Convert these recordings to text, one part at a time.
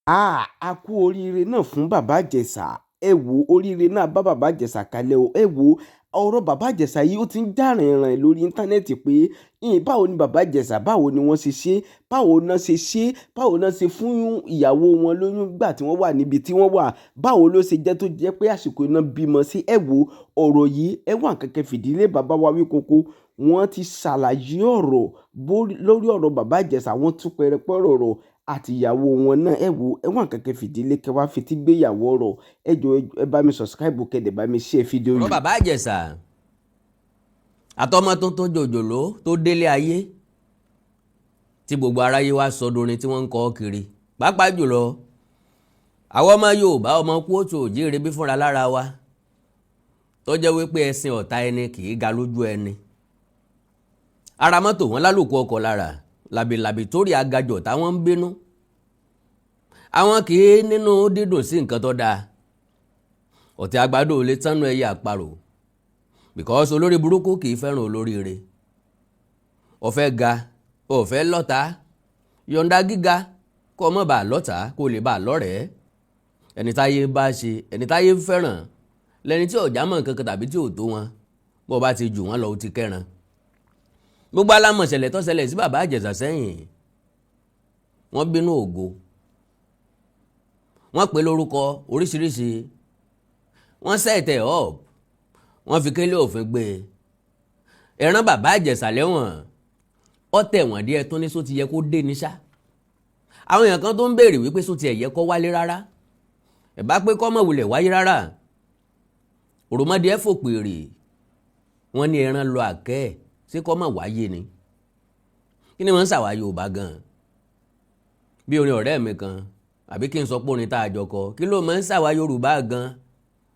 Háà, a kú oríire náà fún Bàbá Ìjẹ̀ṣà. Ẹ wo oríire náà bá Bàbá Ìjẹ̀ṣà kalẹ̀ o. Ẹ wo ọ̀rọ̀ Bàbá Ìjẹ̀ṣà yìí, ó ti ń jà rìnrìn lórí íńtánẹ́ẹ̀tì pé ìyìn báwo ni Bàbá Ìjẹ̀ṣà, báwo ni wọ́n ṣe ṣe, báwo náà ṣe ṣe, báwo náà ṣe fún ìyàwó wọn lóyún nígbà tí wọ́n wà níbi tí wọ́n wà, báwo ló ṣe jẹ́ tó jẹ́ pé àsìkò iná bímọ sí. Ẹ wo ọ̀rọ̀ yìí, ẹ wá nǹkan kẹ́ fìdílé bàbá wa Awíkonko. Wọ́n ti ṣàlàyé ọ̀rọ̀ lórí ọ̀rọ̀ Bàbá Ìjẹ̀ṣà, wọ́n tú pẹrẹpẹrẹ ọ̀rọ̀ àti ìyàwó wọn náà. Ẹ wo, ẹ wá nǹkan kẹ́ fìdílé kẹ́ wá fetí gbéyàwó ọ̀rọ̀. Ẹ jọ̀ọ́, ẹ bá mi subscribe, kẹ́ dẹ̀ bá mi share fídíò ọ̀rọ̀ yìí. Bàbá Ìjẹ̀ṣà àtọmọ tuntun jòjòló tó délé ayé tí gbogbo aráyé wá sọ dorin tí wọ́n ń kọ kiri, pàápàá jùlọ àwọn ọmọ Yorùbá, ọmọ kóòtù òjíire bí fúnra lára wa, tó jẹ́ wípé ẹṣin ọ̀tá ẹni kì í ga lójú ẹni. Ara mọ́tò wọn lálòkù ọkọ̀ lára làbìlàbì torí agajọ̀ táwọn ń bínú. Àwọn kì í nínú dídùn sí nǹkan tó dáa. Ọ̀tẹ̀ àgbàdo ò lè tánú ẹyẹ àparò, because olórí burúkú kì í fẹ́ràn olóríire. Ó fẹ́ ga, ó fẹ́ lọ́ta, yọ̀ǹda gíga kó o mọ̀ bá lọ́ta, kó o lè bá lọ́rẹ̀ẹ́. Ẹni táyé bá ṣe, ẹni táyé fẹ́ràn lẹni tí ò jámọ́ nǹkan kan tàbí tí ò tó wọn. Bó o bá ti jù wọ́n lọ, ó ti kẹ́ran. Gbogbo alámọ̀ṣẹ̀lẹ̀ tó ṣẹlẹ̀ sí Bàbá Ìjẹ̀ṣà sẹ́yìn, wọ́n bínú ògo, wọ́n pè lórúkọ oríṣiríṣi, wọ́n set ẹ̀ up, wọ́n fi kélé òfin gbé e, ẹ̀ràn Bàbá Ìjẹ̀ṣà lẹ́wọ̀n. Ó tẹ̀wọ̀n díẹ̀ tó ní só ti yẹ kó dé ní ṣá. Àwọn èèyàn kan tó ń béèrè wípé só ti ẹ̀ yẹ kó wálé rárá, ẹ̀ bá pé kọ́ mọ̀ wulẹ̀ wáyé rárá. Òròmọdé ẹ̀ fòpèrè, wọ́n ní ẹran lọ àkẹ́ ẹ̀, ṣé kọ́ mọ̀ wáyé ni? Kí ni wọ́n ń ṣàwá Yorùbá gan-an? Bí orin ọ̀rẹ́ mi kan, àbí kí n sọ pé orin tá a jọ kọ, kí ló máa ń ṣàwá Yorùbá gan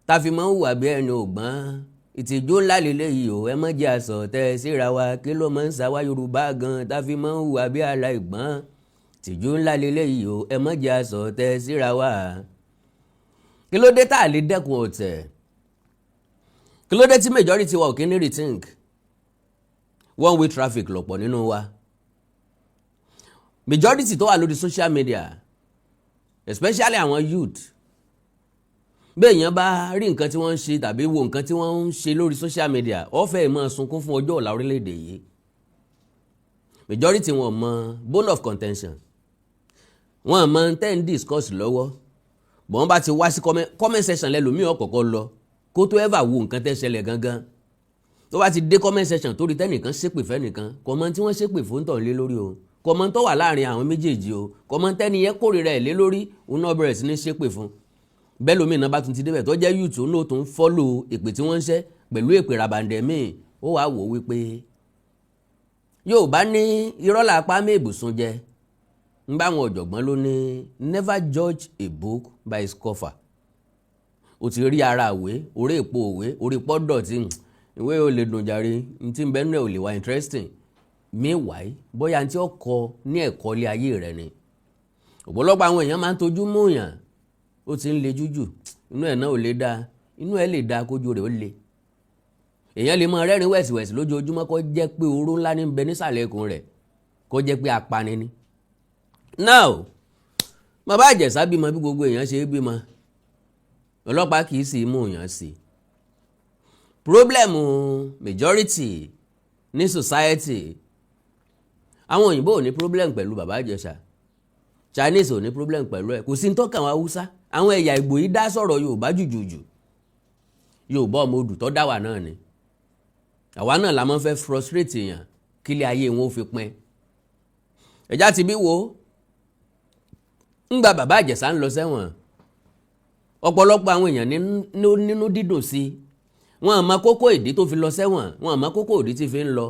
tá a fi máa ń hùwà bí ẹni ògbọ́n? Ìtìjú ńlá lélẹ́yìí o, ẹ má jẹ́ àsọ̀ tẹ́ síra wa. Kí ló máa ń ṣàwá Yorùbá gan tá a fi máa ń hùwà bí aláìgbọ́n? Ìtìjú ńlá lélẹ́yìí o, ẹ má jẹ́ àsọ̀ tẹ́ síra wa. Kí ló dé tá a lè dẹ́kun ọ̀tẹ̀? Kí ló dé tí majority wa ò kí ní rethink? One way traffic lọ̀pọ̀ nínú wa. Majority tó wà lórí social media, especially àwọn youth, bẹ́ẹ̀ yẹn bá rí nǹkan tí wọ́n ń ṣe tàbí wo nǹkan tí wọ́n ń ṣe lórí social media, ó fẹ́ máa sunkún fún ọjọ́ ọ̀la orílẹ̀-èdè yìí. Majority wọn mọ bone of contention, wọn mọ ten discuss lọ́wọ́. Bọ́n bá ti wá sí comment section, lẹ́lòmíì ọ̀kọ̀ọ̀kọ̀ lọ kó tó ever wo nǹkan tẹ́ ṣẹlẹ̀ gangan. Tó bá ti dé comment section, tó rí tẹ́nìkan ṣépè fẹ́nìkan, kọ̀mọ́ tí wọ́n ṣépè fún tọ̀ lé lórí o, kọ̀mọ́ tó wà láàrin àwọn méjèèjì o, kọ̀mọ́ tẹ́ni yẹn kórìíra ẹ̀ lé lórí, òun náà bẹ̀rẹ̀ sí ní ṣépè fún. Bẹ́ẹ̀ lómi náà bá tún ti débẹ̀ tó jẹ́ youth náà, tó ń follow èpè tí wọ́n ń ṣẹ́ pẹ̀lú èpè ràbàǹdẹ̀ míì, ó wàá wò wípé yóò bá ní irọ́ làpá mẹ́ẹ̀bùsùn jẹ. Ń bá àwọn ọ̀jọ̀gbọ́n ló ní, "Never judge a book by its cover." O ti rí ara ìwé, orí èpo òwe, orí pọ́dọ̀ tí ìwé ò lè dùn jàre, ntí bẹ́ẹ̀ náà ò lè wá interesting. Meanwhile, bóyá ntí ó kọ ní ẹ̀kọ́ ilé ayé rẹ ni. Ọ̀pọ̀lọpọ̀ àwọn èèyàn máa ń tojú mọ́yàn, ó ti ń le jújù, inú ẹ̀ náà ò lè dáa. Inú ẹ̀ lè dáa, kójú rẹ̀ ó le. Èèyàn lè máa rẹ́rìn wẹ̀sìwẹ̀sì lójoojúmọ́, kó jẹ́ pé oró ńlá ní bẹ nísàlẹ̀ ikùn rẹ̀, kó jẹ́ pé apani ni. Now, Bàbá Ìjẹ̀ṣà bímọ bí gbogbo èèyàn ṣe é bímọ. Ọlọ́pàá kì í sì mú èèyàn sí. Problem majority ní society, àwọn òyìnbó ò ní problem pẹ̀lú Bàbá Ìjẹ̀ṣà, Chinese ò ní problem pẹ̀lú ẹ̀, kò sí ní tọ́ka àwọn Haúsá. Àwọn ẹ̀yà Ìgbò yìí dá sọ̀rọ̀ Yorùbá jùjùjù. Yorùbá ọmọ odù tó dá wà náà ni. Àwa náà la máa ń fẹ́ frustrate èèyàn kílé ayé wọn ó fi pín. Ẹ̀já ti bí wo ńgbà Bàbá Ìjẹ̀ṣà ń lọ sẹ́wọ̀n, ọ̀pọ̀lọpọ̀ àwọn èèyàn nínú dídùn sí. Wọn àmọ́ kókó ìdí tó fi lọ sẹ́wọ̀n, wọn àmọ́ kókó ìdí tí fi ń lọ.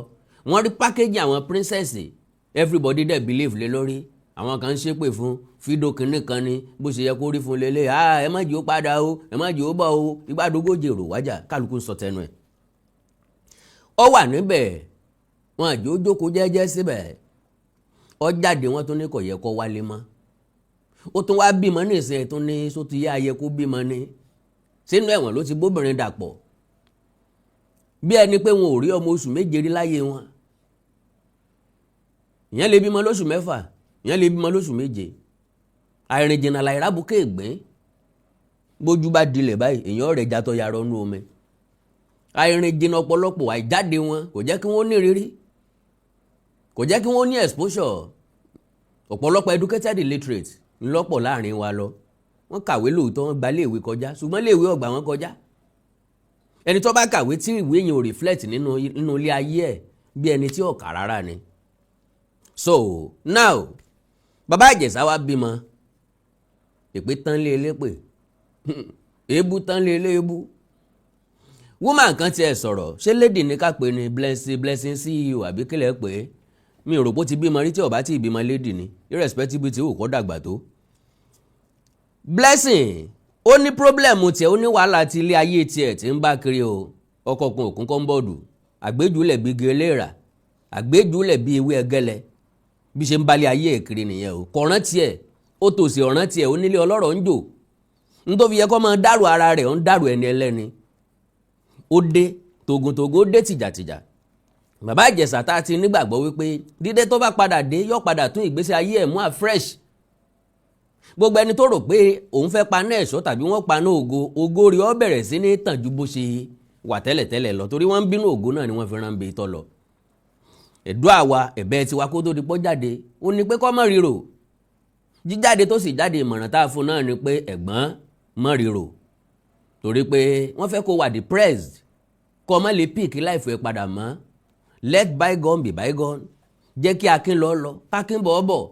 Wọ́n rí pákéjì àwọn princess, everybody dẹ̀ believe lé lórí. Àwọn kan ń ṣépè fún fídò kínní kan ni bó ṣe yẹ kó rí fún lélẹ̀. Ah, ẹ má jẹ́ ó padà o, ẹ má jẹ́ ó bọ̀ o. Ìgbàdógójì èrò wájà, kálukú ń sọ tẹnu ẹ̀. Ó wà níbẹ̀, wọn àjò jókòó jẹ́jẹ́ síbẹ̀. Ó jáde, wọn tún ní kò yẹ kó wálé mọ́. Ó tún wá bímọ ní ìsìn, tún ní só ti yá ayẹ kó bímọ ní sínú ẹ̀wọ̀n ló ti bóbìnrin dàpọ̀, bí ẹni pé wọn ò rí ọmọ oṣù 7 rí láyé wọn. Ìyẹn lè bímọ lóṣù 6, ìyẹn lè bímọ lóṣù 7. Àìrìn jìnnà làìrábùkẹ́ ìgbín. Bójú bá dilẹ̀ báyìí, èèyàn rẹ̀ jatọ̀ yarọ nú omi. Àìrìn jìnnà ọ̀pọ̀lọpọ̀, àìjáde wọn kò jẹ́ kí wọ́n ní ìrírí, kò jẹ́ kí wọ́n ní exposure. Ọ̀pọ̀lọpọ̀ educated illiterate ńlọ́pọ̀ láàrin wa lọ. Wọ́n kàwé lóòótọ́, wọ́n gba iléèwé kọjá, ṣùgbọ́n iléèwé ọ̀gbà wọn kọjá. Ẹni tó bá kàwé tí ìwé yẹn ò reflect nínú ilé ayé ẹ̀, bí ẹni tí ò kà rárá ni. So now, Bàbá Ìjẹ̀ṣà wá bímọ, èpè tán lé elépè, èébú tán lé eléébú. Woman kan tiẹ̀ sọ̀rọ̀, ṣé lady ní ká pè ní Blessing, Blessing CEO àbí kílẹ̀ pé mi ò rò pé ó ti bímọ rí. Tí ó bá tí ì bímọ, lady ni, irrespective tí ò kọ́ dàgbà tó. Blessing ó ní problem tiẹ̀, ó ní wàhálà ti ilé ayé tiẹ̀ tí ń bá kiri o. Ọkọ̀ kun òkun kọ́ńbọ̀dù, àgbéjúlẹ̀ bí igi eléèrà, àgbéjúlẹ̀ bí ewé ẹgẹ́lẹ̀. Bí ṣe ń balẹ̀ ayé ẹ̀ kiri nìyẹn o. Kọ̀ọ̀rán tiẹ̀, ó tòsí ọ̀rán tiẹ̀, ó nílé ọlọ́rọ̀ ń jò nítorí yẹ kó máa dárò ara rẹ̀, ó ń dárò ẹni ẹlẹ́ni. Ó dé tògùntògùn, ó dé tìjàtìjà. Bàbá Ìjẹ̀ṣà tá a ti nígbàgbọ́ wípé dídé tó bá padà dé, yóò padà tún ìgbésí ayé ẹ̀ mú afresh. Gbogbo ẹni tó rò pé òun fẹ́ paná ẹ̀ṣọ́ tàbí wọ́n paná ògo, ògo rí ọ bẹ̀rẹ̀ sí ní tàn ju bó ṣe wà tẹ́lẹ̀tẹ́lẹ̀ lọ, torí wọ́n ń bínú ògo náà ni wọ́n fi rán bẹ́ẹ̀ tọ́ lọ. Ẹ̀dọ́ àwa ẹ̀bẹ̀ tiwa kó tó di pọ́ jáde, ó ní pé kọ́ mọ́ ríro. Jíjáde tó sì jáde, ìmọ̀ràn tá a fún náà ni pé, ẹ̀gbọ́n, mọ́ ríro, torí pé wọ́n fẹ́ kó wà depressed, kó má lè pick life ẹ̀ padà mọ́. Let bygone be bygone. Jẹ́ kí akin lọ lọ, kákin bọ̀ bọ̀.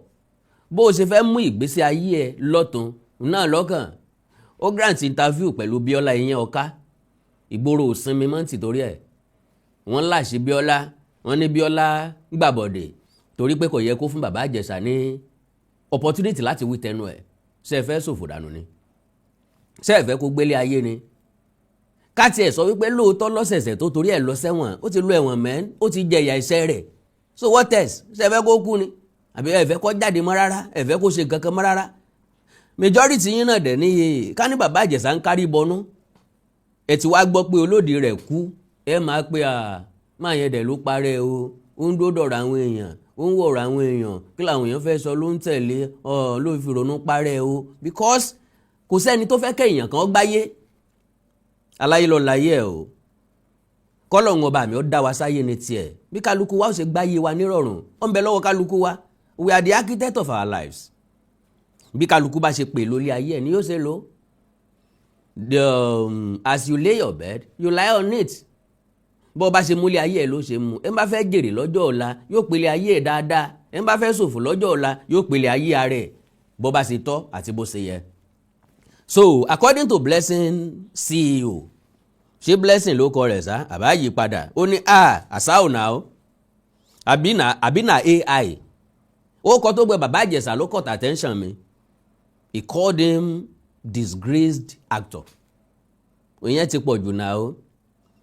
Bó o ṣe fẹ́ mú ìgbésí ayé ẹ lọ́tún náà lọ́kàn. Ó grant interview pẹ̀lú Bíọ́lá ìyẹn ọ̀ká ìgboro òsinmi mọ́ tìtorí ẹ̀. Wọ́n láṣẹ Bíọ́lá, wọ́n ní Bíọ́lá gbàbọ̀dè torí pé kò yẹ kó fún Bàbá Ìjẹ̀ṣà ní opportunity láti wí tẹnu ẹ̀. Ṣe é fẹ́ ṣòfò dànù ni? Ṣe é fẹ́ kó gbélé ayé ni? Ká tiẹ̀ sọ wípé lóòótọ́ lọ́sẹ̀ẹ̀sẹ̀ tó torí ẹ̀ lọ sẹ́wọ̀n, ó ti lọ ẹ̀wọ̀n mẹ́n, ó ti jẹ ìyà iṣẹ́ rẹ̀. So what else? Ṣe é fẹ́ kó kú ni, àbí ẹ fẹ́ kó jáde mọ́ rárá? Ẹ fẹ́ kó ṣe nǹkan kan mọ́ rárá? Majority yín náà dẹ̀ níye ká ní Bàbá Ìjẹ̀ṣà ń kárí bọnú. Ẹ ti wá gbọ́ pé olódì rẹ̀ kú, ẹ máa pé à máa yẹn dẹ̀ ló parẹ́ o, ó ń dódọ̀rọ̀ àwọn èèyàn, ó ń wọ̀rọ̀ àwọn èèyàn, kí làwọn èèyàn fẹ́ sọ ló ń tẹ̀lé ọ, ló fi ronú parẹ́ o, because kò sẹ́ni tó fẹ́ kẹ́ èèyàn kan gbáyé. Aláyé lọ láyé ẹ o. Kọ́lọ́hún ọba mi ó dá wa sáyé ní tiẹ̀. Bí kálukú wa ó ṣe gbáyé wa nírọ̀rùn, ó ń bẹ lọ́wọ́ kálukú wa. We are the architect of our lives. Bí kálukú bá ṣe pè lórí ayé ẹ̀ ni yóò ṣe lò. As you lay your bed, you lie on it. Bó o bá ṣe múlẹ̀ ayé ẹ̀ ló ṣe mú. Ẹ bá fẹ́ jèrè lọ́jọ́ ọ̀la, yóò pèlè ayé ẹ̀ dáadáa. Ẹ bá fẹ́ ṣòfò lọ́jọ́ ọ̀la, yóò pèlè ayé ara ẹ̀ bó bá ṣe tọ́ àti bó ṣe yẹ. So according to Blessing CEO, ṣé Blessing ló kọ rẹ̀ sá àbá yí padà, ó ní a àṣà ò nà ó, àbí na AI ó kọ tó gbẹ Bàbá Ìjẹ̀ṣà ló caught attention mi. He called him disgraced actor. Ìyẹn ti pọ̀ jù náà o.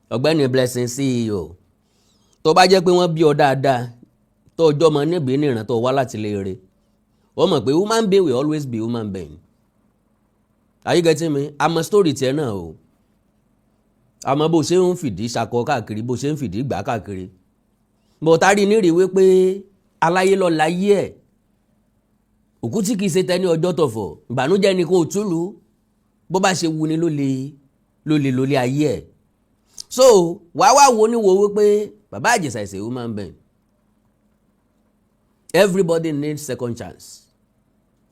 Ọ̀gbẹ́ni Blessing CEO, tó bá jẹ́ pé wọ́n bí ọ dáadáa, tó ọjọ́ mọ níbi níran tó wá láti lè re, ó mọ̀ pé human being will always be human being. Are you getting me? Àmọ́ story tiẹ̀ náà o, àmọ́ bó ṣe ń fìdí ṣakọ káàkiri, bó ṣe ń fìdí gbà káàkiri, bó tá rí nírìí wípé aláyé lọ láyé ẹ̀, òkú tí kìí ṣe tẹni ọjọ́ tọ̀fọ̀, ìbànújẹ́ ni kò túlù. Bó bá ṣe wuni ló lè lólé ayé ẹ̀. So wàá wá wo ní wo wípé Bàbá Ìjẹ̀ṣà is a human being. Everybody needs second chance,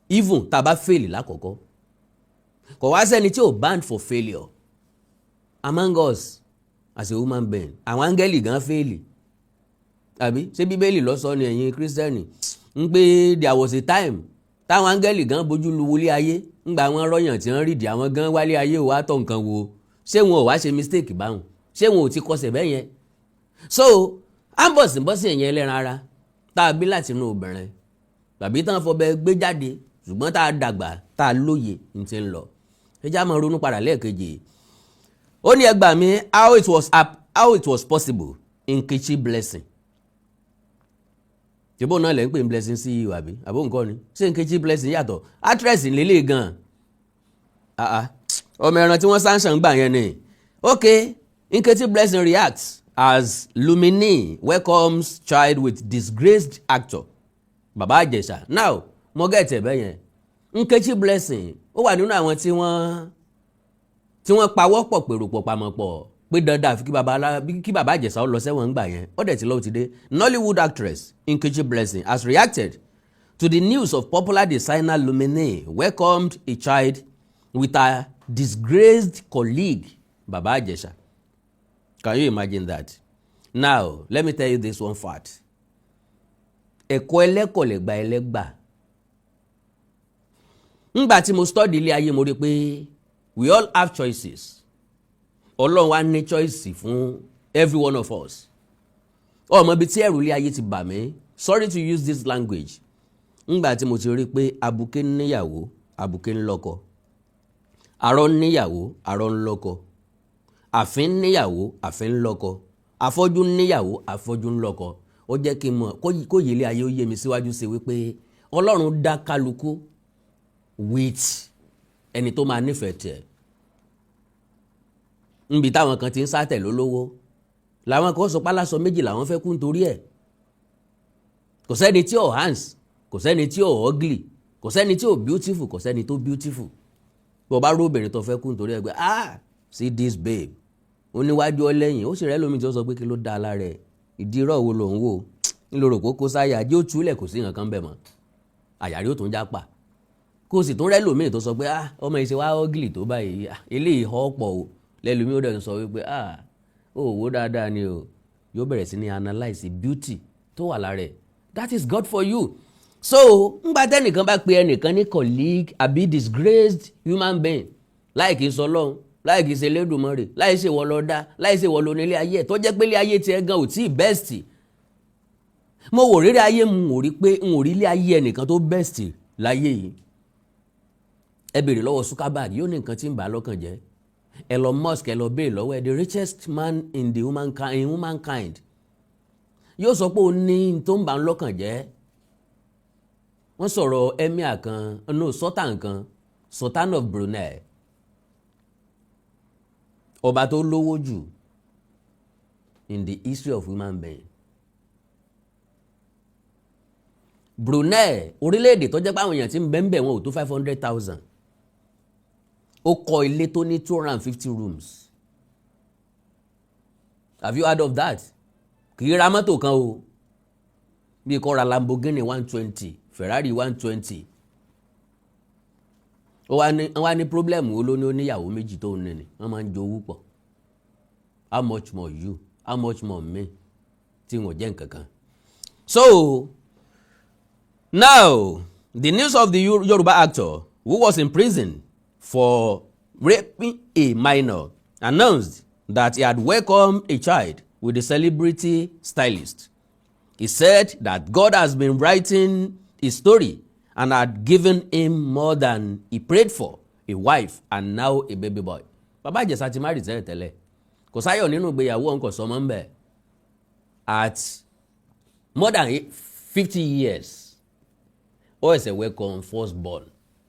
even tá a bá fail lákọ̀ọ́kọ́. Kò wá sẹ́ni tí ò bound for failure among us as a human being. Àwọn áńgẹ́lì gan fail, àbí ṣé Bíbélì ló sọ ni, ẹ̀yin Kírísítẹ́nì, ń pé there was a time táwọn áńgẹ́lì gan bójú lu wọlé ayé ńgbà àwọn rọ́yàn tí wọ́n rídìí àwọn gan wálé ayé wàá tọ̀ nǹkan wo. Ṣé wọn ò wá ṣe mistake báwọn? Ṣé wọn ò ti kọsẹ̀ bẹ́ẹ̀ yẹn? So ambọ̀sìnbọ̀sìn ẹ̀yẹn ẹlẹ́ran ara tá a bí láti inú obìnrin tàbí tán fọbẹ gbé jáde, ṣùgbọ́n tá a dàgbà, tá a lóye ní ti ń lọ, ẹ já máa ronú padà lẹ́ẹ̀kejì. Ó ní, ẹ gbà mí, how it was possible Nkechi Blessing, tìbó náà lẹ́ ń pè ní Blessing CEO, àbí àbó nǹkan ni? Ṣé Nkechi Blessing yàtọ̀? Actress lélẹ̀ gan-an ọmọ ẹran tí wọ́n sanction gbà yẹn ni. Ok, Nkechi Blessing reacts as Lumini welcomes child with disgraced actor Baba Ìjẹ̀ṣà. Now mo get ẹ̀ bẹ́yẹn. Nkechi Blessing, ó wà nínú àwọn tí wọ́n pawọ́ pọ̀, pèrò pọ̀, pamọ́ pọ̀ pé dandan àfi kí bàbá Ìjẹ̀ṣà ó lọ sẹ́wọ̀n ńgbà yẹn. Ó dẹ̀ ti lọ́wọ́ ti dé. Nollywood actress Nkechi Blessing has reacted to the news of popular designer Lumini welcomed a child with her disgraced colleague, Baba Ìjẹ̀ṣà. Can you imagine that? Now let me tell you this one fact. Ẹ̀kọ́ ẹlẹ́kọ̀ọ́ lè gba ẹlẹ́gbà. Ńgbà tí mo study ilé ayé, mo rí i pé we all have choices. Ọlọ́run wa ní choice fún every one of us. Ọmọ ibi tí ẹ̀rù ilé ayé ti bà mí, sorry to use this language, ńgbà tí mo ti rí i pé abuké ń níyàwó, abuké ń lọ́kọ, arọ ń níyàwó, arọ ń lọ́kọ, àfin ń níyàwó, àfin ń lọ́kọ, afọ́jú ń níyàwó, afọ́jú ń lọ́kọ, ó jẹ́ kí n mọ̀ kó yẹ ilé ayé ó yé mi síwájú sí wípé Ọlọ́run dá kálukú with ẹni tó máa nífẹ̀ẹ́ tiẹ̀. Nbi táwọn kan ti ń sátẹ̀ lólówó, làwọn kan sọ pálásọ méjì làwọn fẹ́ kú nítorí ẹ̀. Kò sẹ́ni tí ò handsome, kò sẹ́ni tí ò ugly, kò sẹ́ni tí ò beautiful, kò sẹ́ni tó beautiful. Bó bá róbìnrin tó fẹ́ kú nítorí ẹ̀ pé, "Ah, see this babe," ó níwájú ọlẹ́yìn, ó sì rẹ́ lómi tí ó sọ pé kí ló dá a lára ẹ̀, ìdí irọ́ wo lòun wò ńlọrọ̀ kó kó sáyà jẹ́ ó túlẹ̀, kò sí nǹkan bẹ̀ mọ́, àyàrí ó tún já pa. Kó o sì tún rẹ́ lómi tó sọ pé, "Ah, ọmọ yìí ṣe wá ugly tó báyìí, eléyìí họ́ pọ̀ o." Lẹ́lómi ó dẹ̀ sọ wípé, "Ah, ó wò dáadáa ni o." Yóò bẹ̀rẹ̀ sí ní analyse beauty tó wà lára ẹ̀. That is God for you. So ńgbà tẹ́nìkan bá pe ẹnìkan ní colleague àbí disgraced human being, láì kìí sọ lọ́hùn, láì kìí ṣe Elédùmarè, láì ṣe wọ́n lọ dá, láì ṣe wọ́n lọ nílé ayé ẹ̀, tó jẹ́ pé ilé ayé tiẹ̀ gan ò tí ì best. Mo wò rírí ayé, mo rí pé n ò rí ilé ayé ẹnìkan tó best láyé yìí. Ẹ béèrè lọ́wọ́ Zuckerberg, yóò ní nǹkan tí ń bà á lọ́kàn jẹ́. Elon Musk, ẹ lọ béèrè lọ́wọ́ ẹ, the richest man in humankind, yóò sọ pé ó ní tó ń bà á lọ́kàn jẹ́. Wọ́n sọ̀rọ̀ emir kan, no, sultan kan, Sultan of Brunei, ọba tó lówó jù in the history of human being. Brunei, orílẹ̀-èdè tó jẹ́ pé àwọn èèyàn tí ń bẹ ń bẹ̀ wọn ò tó 500,000, ó kọ́ ilé tó ní 250 rooms. Have you heard of that? Kì í ra mọ́tò kan o, bí kò ra Lamborghini 120, Ferrari 120. Ó wá ní problem wo ló ní? Ó níyàwó méjì tó ń ní ni wọ́n máa ń jowú pọ̀. How much more you, how much more me tí wọ́n jẹ́ nǹkan kan. So now the news of the Yoruba actor who was in prison for raping a minor announced that he had welcomed a child with the celebrity stylist. He said that God has been writing his story and had given him more than he prayed for, a wife and now a baby boy. Bàbá Ìjẹ̀ṣà ti marry tẹ́lẹ̀ tẹ́lẹ̀, kò sáyọ̀ nínú ìgbéyàwó òun, kò sọmọ ń bẹ̀. At more than 50 years, ó ẹsẹ̀ welcome first born,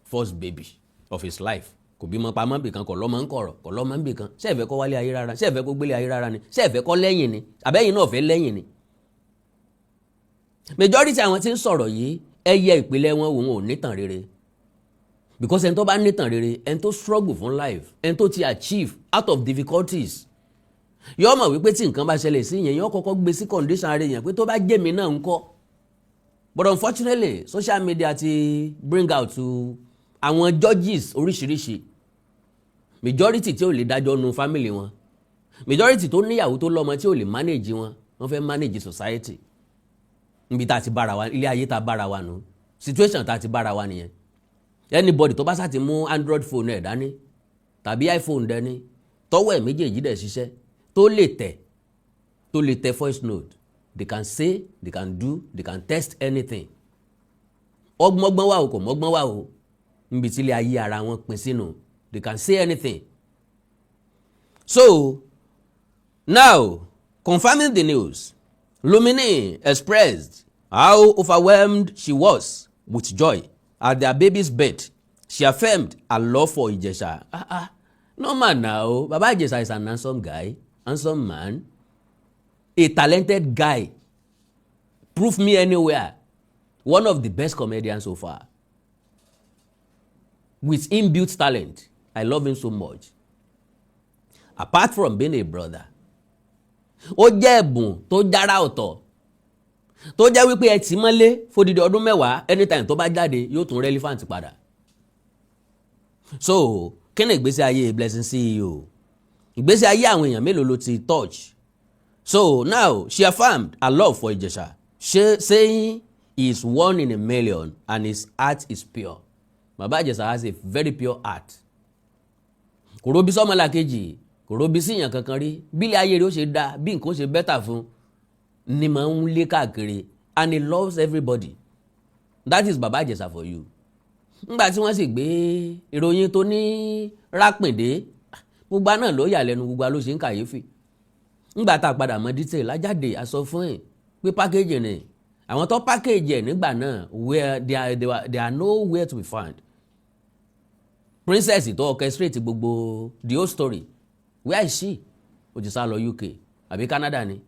first baby of his life. Kò bímọ pamọ́ bìkan, kò lọ́mọ ń kọ̀rọ̀, kò lọ́mọ ń bìkan. Ṣé ẹ fẹ́ kó wálé ayé rárá? Ṣé ẹ fẹ́ kó gbélé ayé rárá ni? Ṣé ẹ fẹ́ kó lẹ́yìn ni? Àbẹ́yìn náà fẹ́ lẹ́yìn ni? Majority àwọn tí ń sọ̀rọ̀ yìí, ẹ yẹ ìpìlẹ̀ wọn wò, wọn ò nítàn rere, because ẹni tó bá nítàn rere, ẹni tó struggle fún life, ẹni tó ti achieve out of difficulties, yóò mọ̀ wípé tí nǹkan bá ṣẹlẹ̀ sí yẹn, yóò kọ́kọ́ gbé sí condition rẹ̀ yẹn pé tó bá jẹ́ mi náà ń kọ́. But unfortunately, social media ti bring out to àwọn judges oríṣiríṣi. Majority tí ò lè dájọ́ nu family wọn, majority tó níyàwó tó lọ́mọ tí ò lè manage wọn, wọ́n fẹ́ manage society. Níbi tá a ti bára wa, ilé ayé tá a bára wa nù, situation tá a ti bára wa nìyẹn. Anybody tó bá sá ti mú Android phone ẹ̀ dání tàbí iPhone dání, tọ́wọ́ ẹ̀ méjèèjì dẹ̀ ṣiṣẹ́, tó lè tẹ̀ voice note, they can say, they can do, they can test anything. Ọgbọ́ngbọ́n wà o, kò mọ́gbọ́n wà o, níbi tí ilé ayé ara wọn pín sínú, they can say anything. So now, confirming the news, Lumini expressed how overwhelmed she was with joy at their baby's birth. She affirmed her love for Ijesha. Ah ah, no man now. Baba Ijesha is an handsome guy, handsome man, a talented guy. Prove me anywhere. One of the best comedians so far. with inbuilt talent. I love him so much. Apart from being a brother, ó jẹ́ ẹ̀bùn tó jára ọ̀tọ̀, tó jẹ́ wípé ẹ tì mọ́lé fódìdí ọdún 10, anytime tó bá jáde, yóò tún relevant padà. So kí ni ìgbésí ayé Blessing CEO? Ìgbésí ayé àwọn èèyàn mélòó ló ti touch? So now she affirmed her love for Ìjẹ̀ṣà, saying he is one in a million and his heart is pure. Baba Ìjẹ̀ṣà has a very pure heart. Kò robi sọ́mọlàkejì, kò robi síyàn kankan rí. Bílẹ̀ ayé rẹ̀ ó ṣe dá, bí nǹkan ó ṣe better fún ni máa ń lé káàkiri, and he loves everybody. That is Baba Ìjẹ̀ṣà for you. Ńgbà tí wọ́n sì gbé ìròyìn tó ní rápìndé, gbogbo náà ló yà lẹ́nu, gbogbo ló ṣe ń kàyéfì. Ńgbà tá a padà mọ detail lájáde, a sọ fún ẹ̀ pé package ni àwọn tó package ẹ̀ nígbà náà, where they are nowhere to be found. Princess tó orchestrate gbogbo the whole story, where is she? Ó ti sá lọ UK àbí Canada ni.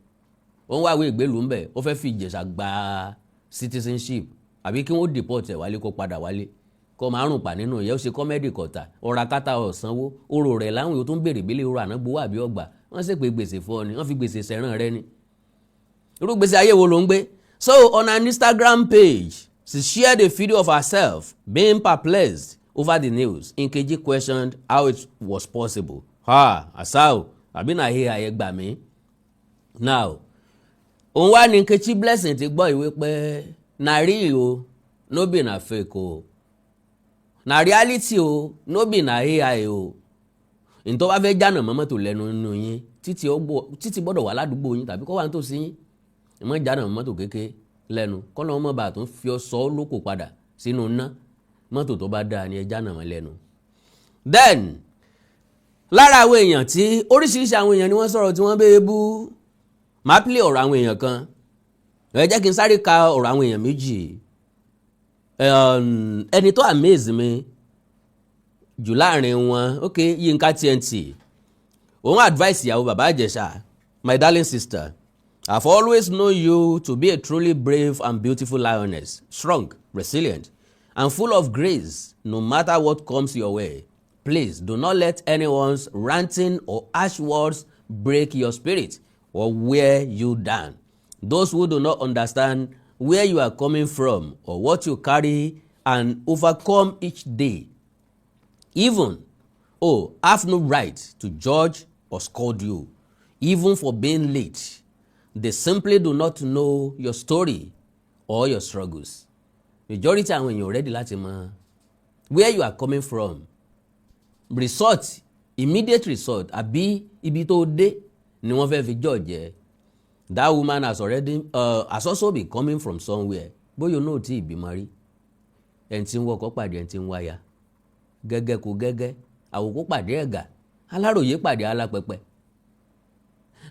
Ó ń wáwé ìgbélùú ńbẹ. Ó fẹ́ fi Ìjẹ̀ṣà gba citizenship àbí kí wọ́n deport ẹ̀ wálé, kó padà wálé, kó máa rùn pa nínú ìyẹn. Ó ṣe comedy kọ̀tà ọ̀rọ̀ akátá ọ̀sánwó orò rẹ̀ láwọn yóò tún béèrè bílẹ̀ orò àná gbowó àbí ọgbà. Wọ́n sì pé gbèsè fún ọ ni, wọ́n fi gbèsè sẹ̀ràn rẹ ni. Irú gbèsè ayé wo ló ń gbé? So on her Instagram page, she shared a video of herself being perplexed over the news. Nkechi questioned how it was possible. Ha, asao àbí na he ayé gbà mí. Now òun wá ní Nkechi Blessing ti gbọ́ ìwé pé na real o, no be na fake o, na reality o, no be na AI o. Ntọ́ bá fẹ́ jánà mọ́ mọ́tò lẹ́nu nínú yín, títí gbọ́dọ̀ wà ládùúgbò yín tàbí kọ́ wà nítòsí yín. Ẹ má jánà mọ́ mọ́tò kéke lẹ́nu, kọ́nà ọmọ bàá tún fi ọ sọ lóko padà sínú ná. Mọ́tò tó bá dáa ni ẹ jánà mọ́ lẹ́nu. Then lára àwọn èèyàn tí oríṣiríṣi àwọn èèyàn ni wọ́n sọ̀rọ̀ tí wọ́n bẹ́ẹ̀ bú, máa play ọ̀rọ̀ àwọn èèyàn kan. Ẹ jẹ́ kí n sáré ka ọ̀rọ̀ àwọn èèyàn méjì. Ẹni tó amaze mi jù láàrin wọn, ok, Yínká TNT, òun advice ìyàwó Bàbá Ìjẹ̀ṣà: "My darling sister, I've always known you to be a truly brave and beautiful lioness, strong, resilient and full of grace no matter what comes your way. Please do not let anyone's ranting or harsh words break your spirit or wear you down. Those who do not understand where you are coming from or what you carry and overcome each day even, oh, have no right to judge or scold you, even for being late. They simply do not know your story or your struggles." Majority àwọn èèyàn ready láti mọ where you are coming from. Result, immediate result àbí ibi tó dé ni wọ́n fẹ́ fi judge ẹ. That woman has also been coming from somewhere. Bóyá o náà tí ì bímọ rí, ẹni tí ń wọkọ̀ pàdé ẹni tí ń wáyà, gẹ́gẹ́ kó gẹ́gẹ́, àwòkó pàdé ẹ̀gà, aláròyé pàdé alápẹ̀pẹ̀.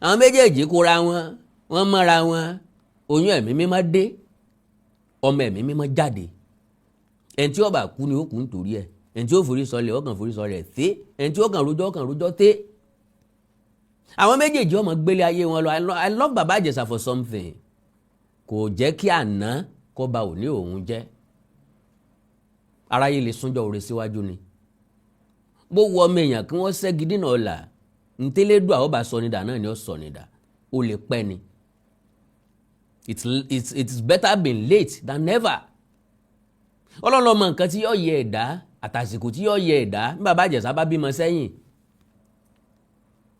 Àwọn méjèèjì kóra wọn, wọ́n mọ́ra wọn, oyún ẹ̀mí mímọ́ dé, ọmọ ẹ̀mí mímọ́ jáde. Ẹni tí ó bá kú ni ó kú nítorí ẹ̀, ẹni tí ó forí sọlẹ̀ ó kàn forí sọlẹ̀ té, ẹni tí ó kàn rojọ́ ó kàn rojọ́ té. Àwọn méjèèjì ọmọ gbélé ayé wọn lọ. I love Baba Ìjẹ̀ṣà for something. Kò jẹ́ kí àná kó ba òní òun jẹ́. Aráyé lè súnjọ́ oore síwájú ni. Bó wọ ọmọ èèyàn kí wọ́n ṣẹ́gi dínà ọ̀la ntẹ́lẹ́dùn àwọn bá sọ ní dà náà ni ó sọ ní dà, ó lè pẹ́ ni. It's better been late than never. Ọlọ́run mọ nǹkan tí yóò yẹ ẹ̀dá àtàsìkò tí yóò yẹ ẹ̀dá. Bí Bàbá Ìjẹ̀ṣà bá bímọ sẹ́yìn,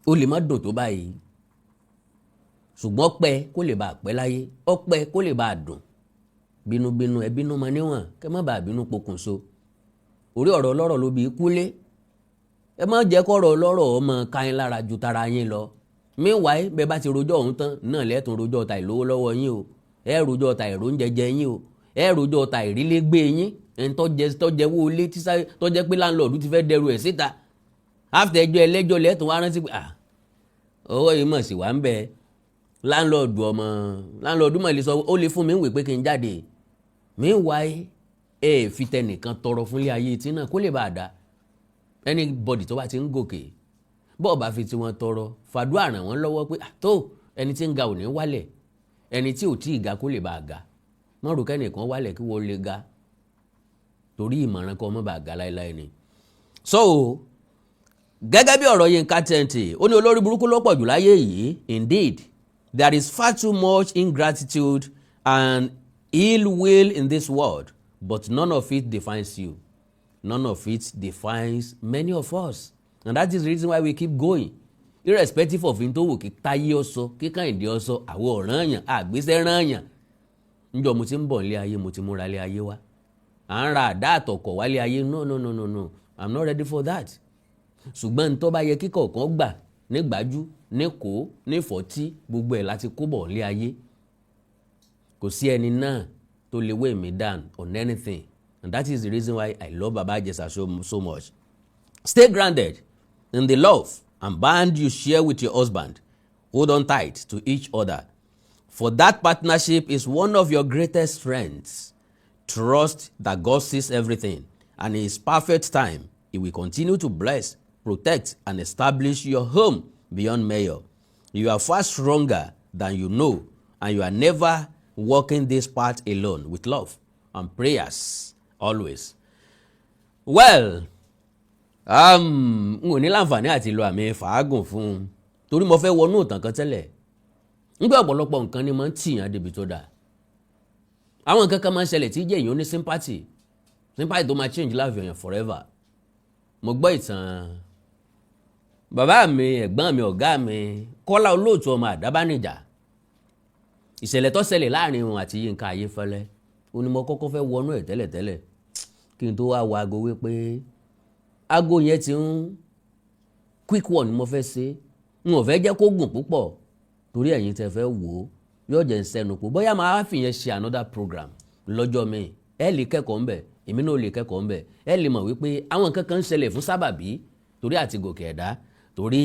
ó lè má dùn tó báyìí, ṣùgbọ́n pẹ́ kó lè bá a pẹ́ láyé, ọpẹ́ kó lè bá a dùn. Bínúbínú ẹ bínú mọ níwọ̀n, kẹ́ má bàa bínú pokùnso. Orí ọ̀rọ̀ ọlọ́rọ̀ ló bí kúlé. Ẹ má jẹ́ kọ́rọ̀ ọlọ́rọ̀ ọmọ káyín lára ju tara yín lọ. Meanwhile, bẹ́ẹ̀ bá ti rojọ́ ọ̀hún tán náà, lẹ́tùn rojọ́ ta ìlówó lọ́wọ́ yín o, ẹ rojọ́ ta ìróúnjẹ yín o, ẹ rojọ́ ta ìrílégbé yín. Ẹni tọ́jẹ́ wó ilé tọ́jẹ́ pé landlord ti fẹ́ dẹrù ẹ̀ síta, after ẹjọ́ ẹlẹ́jọ́, lẹ́tùn wá rántí pé, ah, owó yìí mọ̀ sí wà ń bẹ. Landlord, ọmọ landlord mọ̀ lè sọ, ó lè fún mi ń wè pé kí n jáde. Meanwhile, ẹ fi tẹnìkan tọrọ fúnlé ayé tí náà kó lè bá a dá. Anybody tó bá ti ń gòkè, bọ́ọ̀ bá fi tiwọn tọrọ, fàdúrà ràn wọ́n lọ́wọ́ pé tó ẹni tí ń ga ò ní wálẹ̀, ẹni tí ò tí ì ga kó lè bá a ga. Mọ́ rò kẹ́nìkan wálẹ̀ kí wọ́n lè ga, torí ìmọ̀ràn kọ́ ọmọ bá a ga láéláé ni. So gẹ́gẹ́ bí ọ̀rọ̀ Yínká TNT, ó ní olórí burúkú ló pọ̀ jù láyé yìí. Indeed, there is far too much ingratitude and ill will in this world, but none of it defines you. None of it defines many of us, and that is the reason why we keep going irrespective of n tó wù kí Táyé ọsọ, kí Kẹ́hìndé ọsọ. Àwọn ọ̀ràn yàn àgbésẹ́ ràn yàn. Níjọ́ mo ti ń bọ̀ nílé ayé, mo ti múra lé ayé wa, à ń ra àdá àtọ̀kọ̀ wálé ayé. No, no, no, no, no, I'm not ready for that. Ṣùgbọ́n tó bá yẹ kíkọ̀ kan gbà nígbàjú, ní kó ní fọ́tí, gbogbo ẹ̀ láti kó bọ̀ nílé ayé. Kò sí ẹni náà tó lè weigh me down on anything, and that is the reason why I love Baba Ijesa so, so much. Stay grounded in the love and bond you share with your husband. Hold on tight to each other, for that partnership is one of your greatest strengths. Trust that God sees everything, and in His perfect time, He will continue to bless, protect, and establish your home beyond measure. You are far stronger than you know, and you are never walking this path alone. With love and prayers always. Well, n ò ní láǹfààní àti lo àmì fàágùn fún un torí mo fẹ́ wọnú ìtàn kan tẹ́lẹ̀. Nígbà ọ̀pọ̀lọpọ̀ nǹkan ni máa ń tìyàn débi tó dáa. Àwọn nǹkan kan máa ń ṣẹlẹ̀ tí jẹ́ èèyàn ní sympathy, sympathy tó máa change life èèyàn forever. Mo gbọ́ ìtàn bàbá mi, ẹ̀gbọ́n mi, ọ̀gá mi, Kọ́lá Olóòtú ọmọ Àdábánijà. Ìṣẹ̀lẹ̀ tó ṣẹlẹ̀ láàrin wọn àti Yínká Ayéfẹ́lẹ́, ó ní mo kọ́kọ́ fẹ́ wọnú ẹ̀ tẹ́lẹ̀tẹ́lẹ̀ kí n tó wá wo aago wípé aago yẹn ti ń quick one. Mo fẹ́ ṣe, n ò fẹ́ jẹ́ kó gùn púpọ̀ torí ẹ̀yin tẹ́ fẹ́ wò ó, yóò jẹ́ ń sẹ́nu pọ̀. Bóyá máa fi yẹn ṣe another program lọ́jọ́ mi. Ẹ lè kẹ́kọ̀ọ́ ńbẹ̀, èmi náà lè kẹ́kọ̀ọ́ ńbẹ̀. Ẹ lè mọ̀ wípé àwọn nǹkan kan ń ṣẹlẹ̀ fún sábàbí torí àti gòkè ẹ̀dá, torí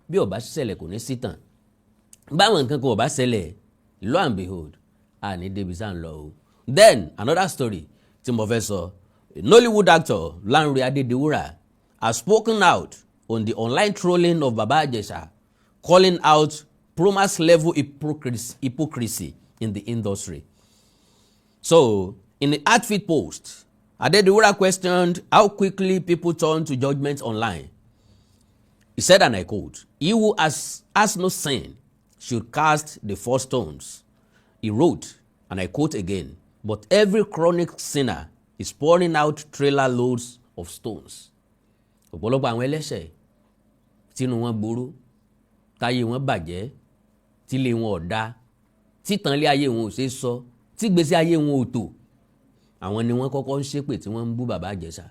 bí ó bá ṣẹlẹ̀, kò ní sí tàn. Báwọn nǹkan kan ò bá ṣẹlẹ̀, lo and behold, àní débi sáà ń lọ o. Then another story tí mo fẹ́ sọ: Nollywood actor Lanre Adediwura has spoken out on the online trolling of Baba Ijesha, calling out Promax level hypocrisy in the industry. So, in the outfit post, Adediwura questioned how quickly people turn to judgment online. He said, and I quote, "He who has no sin should cast the first stones." He wrote, and I quote again, "But every chronic sinner is pouring out trailer loads of stones." Ọ̀pọ̀lọpọ̀ àwọn ẹlẹ́ṣẹ̀ tínú wọn burú, táyé wọn bàjẹ́, tílé wọn ò dáa, títàn lé ayé wọn ò ṣeé sọ, tí gbèsè ayé wọn ò tò, àwọn ni wọ́n kọ́kọ́ ń ṣépè tí wọ́n ń bú Bàbá Ìjẹ̀ṣà.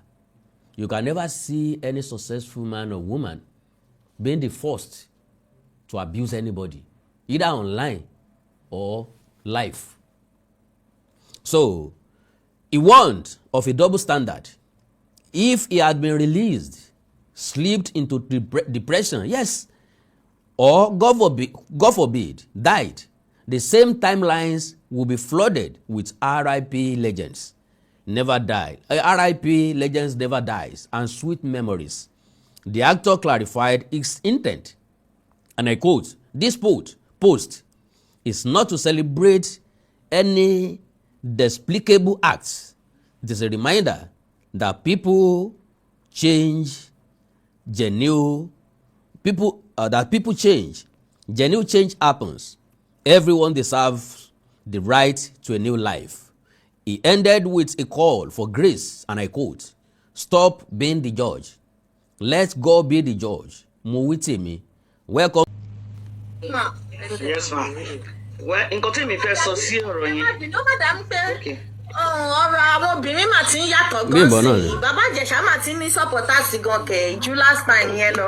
You can never see any successful man or woman being the first to abuse anybody, either online or live. So he warned of a double standard. If he had been released, slipped into depression, yes, or God forbid, died, the same timelines will be flooded with RIP legends never die. RIP legends never dies and sweet memories. The actor clarified his intent, and I quote, "This post is not to celebrate any despicable acts. It is a reminder that people change genuine people that people change. Genuine change happens. Everyone deserves the right to a new life." He ended with a call for grace, and I quote, "Stop being the judge. Let God be the judge." Mo wí tèmi. Welcome. Yes, ma. Well, nǹkan tí mi fẹ́ sọ sí ọ̀rọ̀ Ẹ má yẹn. bínú, ó dà ń pé Okay. ọ̀rọ̀ àwọn obìnrin mà ti ń yàtọ̀ gan Bímbọ́ náà sí ni. I. Bàbá Ìjẹ̀ṣà mà ti ń ní supporters gan kẹ̀ ju last time yẹn lọ.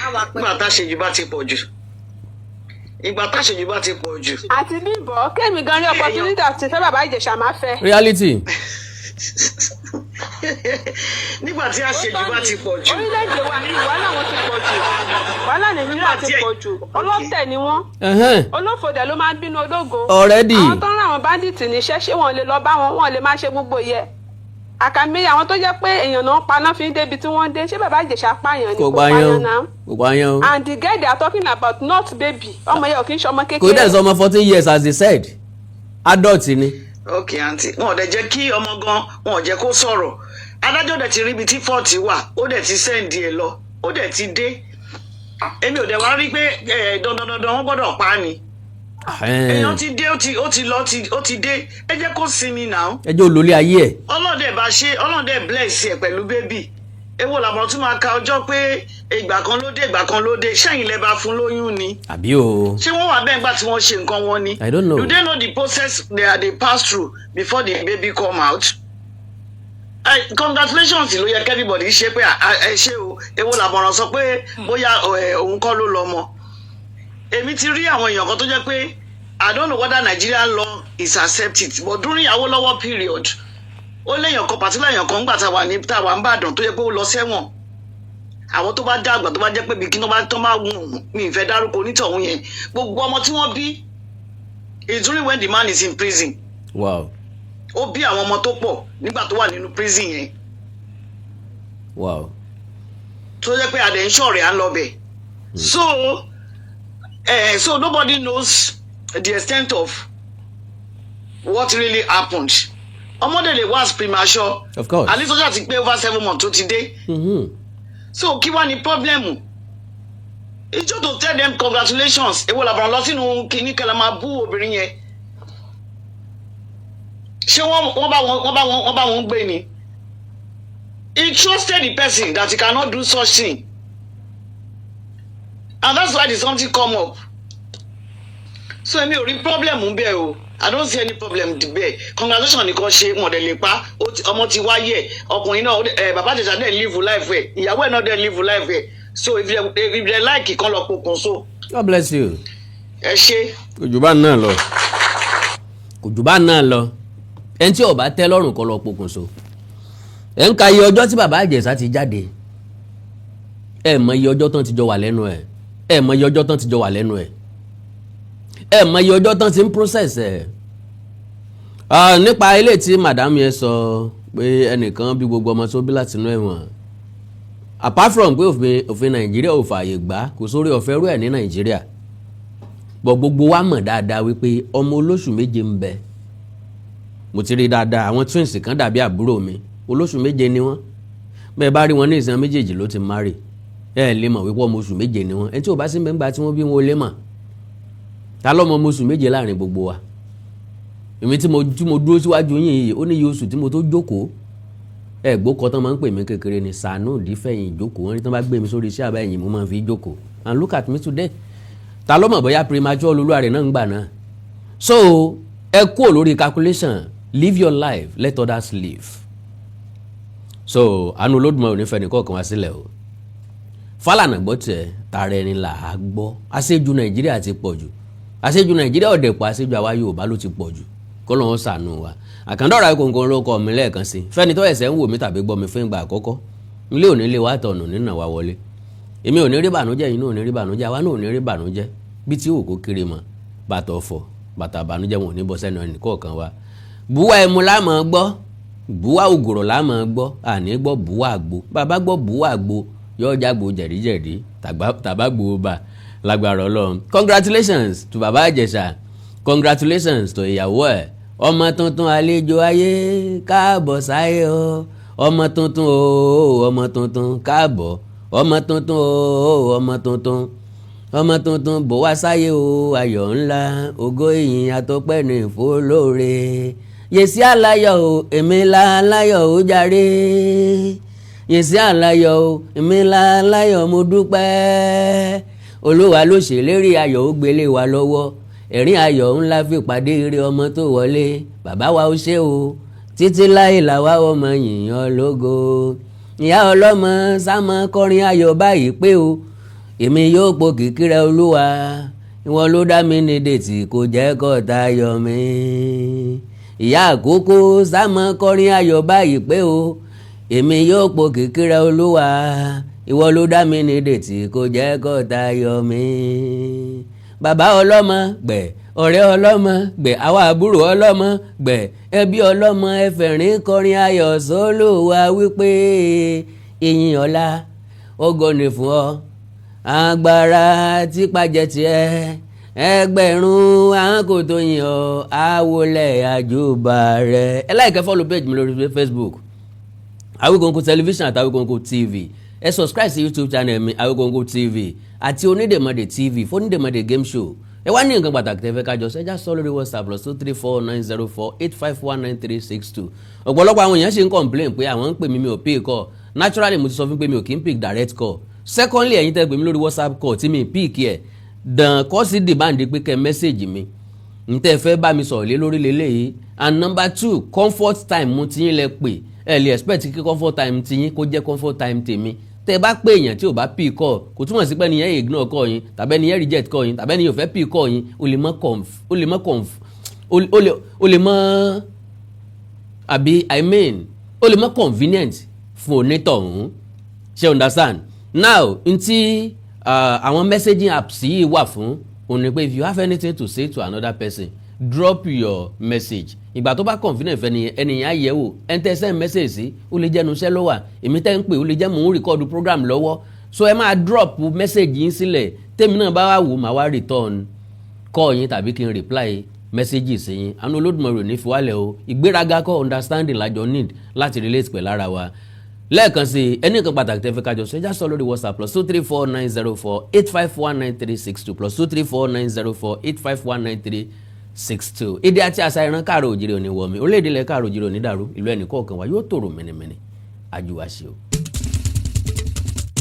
A wà pẹ̀lú. Nígbà táṣejù bá ti pọ̀ jù. Ìgbà táṣejù bá ti pọ̀ jù. Àti Bímbọ́, kémi gan ní opportunity àti fẹ́ Bàbá Ìjẹ̀ṣà, máa fẹ́. Reality. Nígbà tí àṣejù bá ti pọ̀ jù. Orílẹ̀-èdè wa yìí, wàhálà wọn ti pọ̀ jù, wàhálà Nàìjíríà ti pọ̀ jù. Ọlọ́tẹ̀ ni wọ́n. Olófòdè ló máa ń bínú ológo. Already. Àwọn tó ń rán àwọn bandits níṣẹ́, ṣé wọ́n lè lọ bá wọn? Wọ́n lè máa ṣe gbogbo yẹ àkàmì. Àwọn tó jẹ́ pé èèyàn náà paná fi ń débi tí wọ́n dé, ṣé Bàbá Ìjẹ̀ṣà pààyàn ni? Kò Kò pààyàn. pààyàn náà. Kò pààyàn o. And the girl they are talking about, not baby, ọmọ yẹn ò kì í ṣe ọmọ Kò dẹ̀ kékeré. sọ ọmọ 14 years, as they said, adult ni. Ok, aunty. Wọn ò dẹ̀ jẹ́ kí ọmọ gan, wọn ò jẹ́ kó sọ̀rọ̀. Adájọ́ dẹ̀ ti rí ibi tí fault wà, ó dẹ̀ ti send ẹ̀ lọ, ó dẹ̀ ti dé. Èmi ò dẹ̀ wá rí pé dandan dandan wọ́n gbọ́dọ̀ pa á ni. Èèyàn ti dé, ó ti lọ, ó ti dé, ẹ jẹ́ kó sinmi náà. Ẹ jẹ́ olólè ayé ẹ̀. Ọlọ́dẹ bá ṣe, ọlọ́dẹ bless ẹ pẹ̀lú baby. Èwo làbọ̀rọ̀ tún máa ka ọjọ́ pé ìgbà kan ló dé, ìgbà kan ló dé? Ṣẹ́yìn lẹ bá fún lóyún ni? Àbí o? Ṣé wọ́n wà bẹ́ẹ̀ gbà tí wọ́n ṣe nǹkan wọn ni? I don't know. Do they know the process they pass through before the baby come out? Congratulations ló yẹ everybody ṣe pé ẹ ṣe o. Èwo làbọ̀rọ̀ sọ pé bóyá òun kọ́ ló lọ́mọ? Èmi ti rí àwọn èèyàn kan tó jẹ́ pé, I don't know whether Nigerian law is accepted, but during Awolowo period, ó léèyàn kan, particular èèyàn kan, ńgbà tá a wà ní tá a wà ń bàdàn, tó yẹ pé ó lọ sẹ́wọ̀n. Àwọn tó bá dàgbà, tó bá jẹ́ pé bí kí tó bá wù mí, ìfẹ́ dárúkọ onítọ̀hún yẹn, gbogbo ọmọ tí wọ́n bí is during when the man is in prison. Ó bí àwọn ọmọ tó pọ̀ nígbà tó wà nínú prison yẹn, tó jẹ́ pé adẹ̀ ń ṣọ̀rẹ́ à ń lọ bẹ̀. So nobody knows the extent of what really happened. Ọmọdé lè wá premature. Of course. At least ọjọ́ ti pé over 7 months tó ti dé. So kí wá ní problem? It's just to tell them congratulations. Èwo làbọ̀rọ̀ lọ sínú kínní kẹlẹ́ máa bú obìnrin yẹn? Ṣé wọ́n bá wọn gbé ni? He trusted the person that he cannot do such thing, and that's why the something come up. So èmi ò rí problem bẹ́ẹ̀ o. I don't see any problem bẹ́ẹ̀. Congratulations nìkan ṣe, wọn dẹ̀ lè pa. Ọmọ ti wáyé ẹ̀, ọkùnrin náà bàbá Ìjẹ̀ṣà dẹ̀ live life ẹ̀, ìyàwó ẹ̀ náà dẹ̀ live life ẹ̀. So if they like, kan lọ pokùnso. God bless you. Ẹ ṣe. Kò jù bá náà lọ, kò jù bá náà lọ. Ẹni tí ó bá tẹ́ lọ́rùn kó lọ pokùnso. Ẹ ń ka iye ọjọ́ tí bàbá Ìjẹ̀ṣà ti jáde, ẹ mọ iye ọjọ́ tán ti jọ wà lẹ́nu ẹ̀, ẹ mọ iye ọjọ́ tán ti jọ wà lẹ́nu ẹ̀, ẹ mọ iye ọjọ́ tán ti ń process ẹ̀. Nípa ilé tí madam yẹn sọ pé ẹnìkan bí gbogbo ọmọ tó bí látinú ẹ̀wọ̀n, apart from pé òfin Nàìjíríà ò fààyè gbà, kò sórí ọ̀fẹ́ rú ẹ̀ ní Nàìjíríà bọ̀, gbogbo wa mọ̀ dáadáa wípé ọmọ olóṣù 7 ń bẹ. Mo ti rí dáadáa, àwọn twins kan dàbí àbúrò mi, olóṣù 7 ni wọ́n. Bẹ́ẹ̀ bá rí wọn ní ìsìn, méjèèjì ló ti marry, ẹ lè mọ̀ wípé ọmọ oṣù 7 ni wọ́n. Ẹni tí ò bá sí mẹ́ngbà tí wọ́n bí wọn ò lè mọ̀. Ta lọ́mọ ọmọ oṣù 7 láàrin gbogbo wa? Èmi tí mo dúró síwájú yín yìí, ó ní iye oṣù tí mo tó jókòó. Ẹ gbó kọ́ tán máa ń pè mí kékeré ni sànú ìdífẹ̀yìn ìjókòó. Wọn ní tán bá gbé mi sórí iṣẹ́ àbá ẹ̀yìn, mo máa fi jókòó. And look at me today. Ta ló mọ̀ bóyá premature olúwa rẹ̀ náà ń gbà náà? So ẹ kúrò lórí calculation. Live your life, let others live. So àánú Olódùmarè ò ní fẹ́ nìkọ̀ọ̀kan wá sílẹ̀ o. Fálànà gbọ́ tiẹ̀, tara ẹni là á gbọ́. Àṣejù Nàìjíríà ti pọ̀ jù. Àṣejù Nàìjíríà ọ̀dẹ̀ pọ̀, àṣejù àwa Yorùbá ló ti pọ̀ jù. Kọ́ ló ń ṣàánú wa. Àkàndọ̀rọ̀ Ayékòǹkò ló kọ́ mi lẹ́ẹ̀kan sí. Fẹ́ni tó ẹ̀sẹ̀ ń wò mí tàbí gbọ́ mi fún ìgbà àkọ́kọ́, ilé òní lè wá tọ̀nù nínà wá wọlé. Èmi ò ní rí bànújẹ́, yìí náà ò ní rí bànújẹ́, àwa náà ò ní rí bànújẹ́ bí tí òkú kiri mọ́. Bàtà ọ̀fọ̀, bàtà bànújẹ́ wọn ò ní bọ́ sẹ́nu ẹnì kọ̀ọ̀kan wa. Bùwá ẹmu láàmú gbọ́, bùwá ògùrọ̀ láàmú gbọ́, àní gbọ́ bùwá àgbo. Bàbá gbọ́ bùwá àgbo, yóò jágbo jẹ̀díjẹ̀dí tàbá gbò bá lágbára Ọlọ́run. Congratulations to Bàbá Ìjẹ̀ṣà, congratulations to ìyàwó ẹ̀. Ọmọ tuntun, àlejò ayé, káàbọ̀ sáyé o. Ọmọ tuntun o, ọmọ tuntun, káàbọ̀. Ọmọ tuntun o, ọmọ tuntun, ọmọ tuntun bò wá sáyé o. Ayọ̀ ńlá, ògo, ìyìn àtọpẹ́ ní ìfọlóore. Yèsí aláyọ̀ o, èmi la aláyọ̀ o jàre. Yèsí aláyọ̀ o, èmi la aláyọ̀, mo dúpẹ́. Olúwa ló ṣèlérí ayọ̀, ó gbélé wa lọ́wọ́. Ẹ̀rín ayọ̀ ńlá fi pàdé ire ọmọ tó wọlé. Bàbá wa, ó ṣe o. Títí láì làwa ọmọ yìnyín lógo. Ìyá ọlọ́mọ sámọ kọrin ayọ̀ báyìí pé o, èmi yóò po kìkì rẹ Olúwa. Ìwọ ló dá mi ní dètì, kò jẹ́ kọ́ta yọ mí. Ìyá àkókò sámọ kọrin ayọ̀ báyìí pé o, èmi yóò po kìkì rẹ Olúwa. Ìwọ ló dá mi ní dètì, kò jẹ́ kọ́ta yọ mí. Bàbá ọlọ́mọ gbẹ̀, ọ̀rẹ́ ọlọ́mọ gbẹ̀, àwa àbúrò ọlọ́mọ gbẹ̀, ẹbí ọlọ́mọ, ẹfẹ̀rín kọrin ayọ̀ sólùwà wípé ìyìn, ọlá, ògo ni fún ọ. Agbára tí pàjẹ́ tiẹ̀, ẹgbẹ̀rún àwọn kò tó yìn ọ́, àwọlẹ̀ àjùbà rẹ̀. Ẹ like, follow page mi lórí Facebook. Awikonko Television àti Awikonko TV. Ẹ subscribe sí YouTube channel mi, Awikonko TV, àti Onídèmọdè TV fónídèmọdè game show. Ẹ wá ní nǹkan pàtàkì tẹ́ fẹ́ kájọ ṣẹ́já sọ lórí WhatsApp, +2349048519362. Ọ̀pọ̀lọpọ̀ àwọn èèyàn ṣe ń complain pé àwọn ń pè mí, mi ò pick call. Naturally, mo ti sọ fún pé mi ò kí ń pick direct call. Secondly, ẹ̀yin tẹ́ pè mí lórí WhatsApp call tí mi pick ẹ̀ dàn kọ́ sí demand pé kẹ́ message mi n tẹ́ fẹ́ bá mi sọ̀rọ̀ lé lórí lélẹ́yìí. And number two, comfort time mo ti yín lẹ pè. Ẹ lè expect kí comfort time ti yín kó jẹ́ comfort time tèmi. Tẹ́ bá pè èèyàn tí ò bá pick call, kò túmọ̀ sí pé ẹnìyẹn ignore call yín, tàbí ẹnìyẹn reject call yín, tàbí ẹnìyẹn ò fẹ́ pick call yín. Ó lè mọ́ conf ó lè mọ́ conf ó lè mọ́ àbí, I mean, ó lè mọ́ convenient fún onítọ̀hún. Ṣe understand now? Ntí àwọn messaging apps yìí wà fún òun ni pé if you have anything to say to another person, drop your message. Ìgbà tó bá convenient fẹ́ nìyẹn, ẹnìyẹn á yẹ̀ wò. Ẹni tẹ́ send message sí, ó lè jẹ́ iṣẹ́ ló wà. Èmi tẹ́ ń pè, ó lè jẹ́ mò ń record program lọ́wọ́. So ẹ máa drop message yín sílẹ̀. Tèmi náà bá wà wò, máa wá return call yín tàbí kí n reply message sí yín. Àánú Olódùmarè ò ní fi wálẹ̀ o. Ìgbéraga kọ́, understanding lájọ need láti relate pẹ̀lú ara wa. Lẹ́ẹ̀kan sí, ẹni kan pàtàkì tẹ́ fẹ́ kájọ sọ, ẹjá sọ lórí WhatsApp, +2349048519362, +2349048519362. Èdè àti àṣà ìran káàrọ̀ òjìrì òní wọ̀mí, orílẹ̀-èdè ilẹ̀ káàrọ̀ òjìrì òní dàrú, ìlú ẹnì kọ̀ọ̀kan wa yóò tòrò mẹ́nẹ́mẹ́nẹ́ àjùwàṣe o.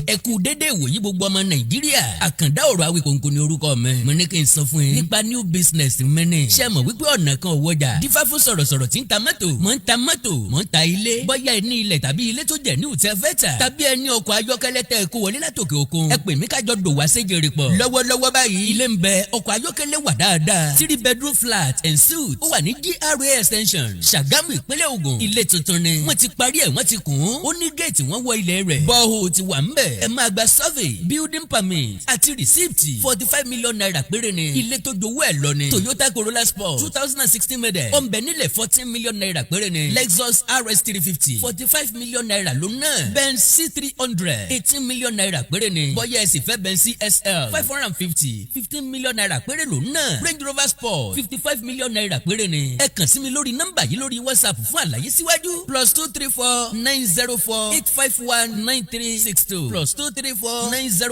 Ẹ kú dédé ìwòyí, gbogbo ọmọ Nàìjíríà. Àkàndá ọ̀rọ̀ Awíkonko ní orúkọ mi. Mo ní kí n sọ fún yín nípa new business mi ní. Ṣé ẹ mọ̀ wípé ọ̀nà kan ò wọjà dífá fún sọ̀rọ̀sọ̀rọ̀ tí ń ta mọ́tò? Mò ń ta mọ́tò, mò ń ta ilé. Bóyá ẹ ní ilẹ̀ tàbí ilé tó jẹ́ ní ìtẹ́ fẹ́ tà, tàbí ẹ ní ọkọ̀ ayọ́kẹ́lẹ́ tẹ́ ẹ kó wọlé látòkè òkun, ẹ pè mí kájọ dòwà séjèrè pọ̀. Lọ́wọ́lọ́wọ́ báyìí, ilé ń bẹ, ọkọ̀ ayọ́kẹ́lẹ́ wà dáadáa. Three bedroom flat and suite, ó wà ní GRA Extension, Ṣàgámù, ìpínlẹ̀ Ògùn. Ilé tuntun ni, wọ́n ti parí ẹ̀, wọ́n ti kùn ún. Ó ní géètì, wọ́n wọ ilẹ̀ rẹ̀, borehole ti wà ń bẹ̀. Ẹ máa gba survey, building permit àti receipt. ₦45 million péré ni. Ilé tó jowó ẹ̀ lọ ni Toyota Corolla Sport 2016 model, ó ń bẹ nílẹ̀, ₦14 million péré ni. Lexus RS 350, ₦45 million ló ná. Benz C 300, ₦18 million péré ni. Bóyá ẹ sì fẹ́ Benz CSL 550, ₦15 million péré ló ná. Range Rover Sport, ₦55 million péré ni. Ẹ kàn sí mi lórí nọ́mbà yìí lórí WhatsApp fún àlàyé síwájú: +2349048519362, +23490.